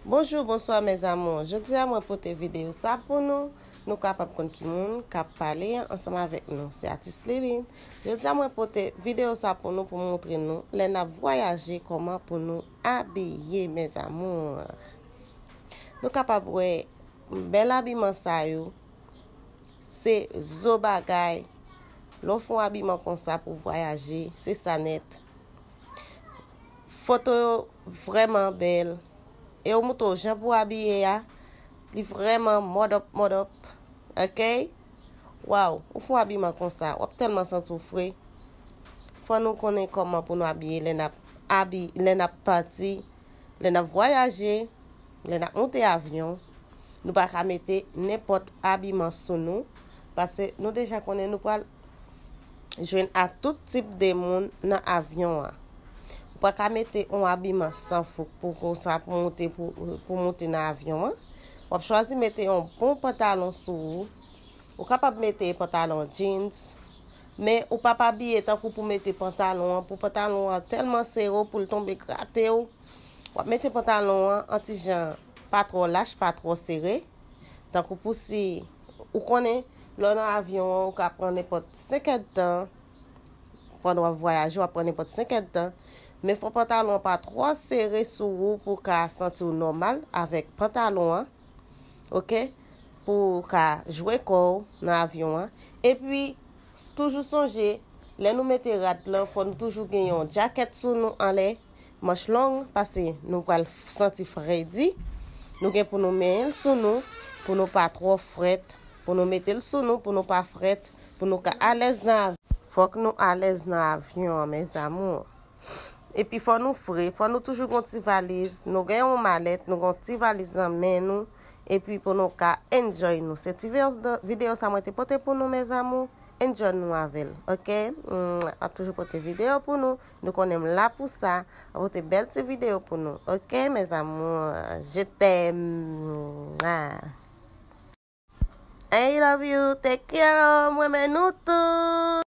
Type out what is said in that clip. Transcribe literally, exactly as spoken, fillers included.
Bonjou, bonswa, mes amours. Jodi a, mwen pote videyo sa pou nou. Nou kapab konn ki moun k ap pale ansanm avèk nou. Se atis Liline. Jodi a, mwen pote videyo sa pou nou, pou montre nou lè n ap vwayaje, kòman pou nou abiye, mes amours. Nou kapab wè bèl abiman sa yo. Se zo bagay. Lè w fè yon abiman konsa pou vwayaje, se sa nèt. Foto yo vrèman bèl. E yo montre w jan pou w abiye a. Li vrèman mòdòp, mòdòp. Ok? Waw, ou fè yon abiman konsa, w ap tèlman santi w fre. Fò nou konnen kòman pou nou abiye lè n ap abi-, lè n ap pati, lè n ap vwayaje, lè n ap monte avyon. Nou pa ka mete nenpòt abiman sou nou, paske nou deja konnen nou pral jwenn a tout tip de moun nan avyon an. Ou pa ka mete yon abiman san fouk pou konsa pou monte, pou, pou monte nan avyon an. W ap chwazi mete yon bon pantalon sou ou. Ou kapab mete pantalon jeans, men ou p ap abiye tankou pou mete pantalon an, pou pantalon an tèlman sere w pou l tonbe grate w. W ap mete pantalon an an ti jan pa twò lach, pa twò sere. Tankou pou si ou konnen, lè w nan avyon an, ou ka pran nenpòt senk èdtan. Pandan w ap vwayaje, w ap pran nenpòt senk èdtan. Men fò pantalon an pa twò sere sou ou pou w ka santi w nòmal avèk pantalon an. Ok? Pou w ka jwe kò w nan avyon an. Epi, s-, toujou sonje, lè nou mete rad lan, fò nou toujou gen yon djakèt sou nou anlè, manch long, paske nou pral f-, santi fredi. Nou gen pou nou menyen l sou nou, pou nou pa twò frèt, pou nou mete l sou nou, pou nou pa frèt, pou nou ka alèz nan avyon. Fòk nou alèz nan avyon an, mes amours. Epi fò nou fre, fò nou toujou gon ti valiz, nou gen yon malèt, nou gon ti valiz nan men nou, epi pou nou ka enjoy nou. Se ti videyo, videyo sa mwen te pote pou nou, mes amours. Enjoy nou avè l, ok? Mm, ap toujou pote videyo pou nou. Nou konnen m la pou sa. Ap pote bèl ti videyo pou nou, ok, mes amours? Je t'aime. Ah. I love you. Te quiero. Mwen renmen nou tout.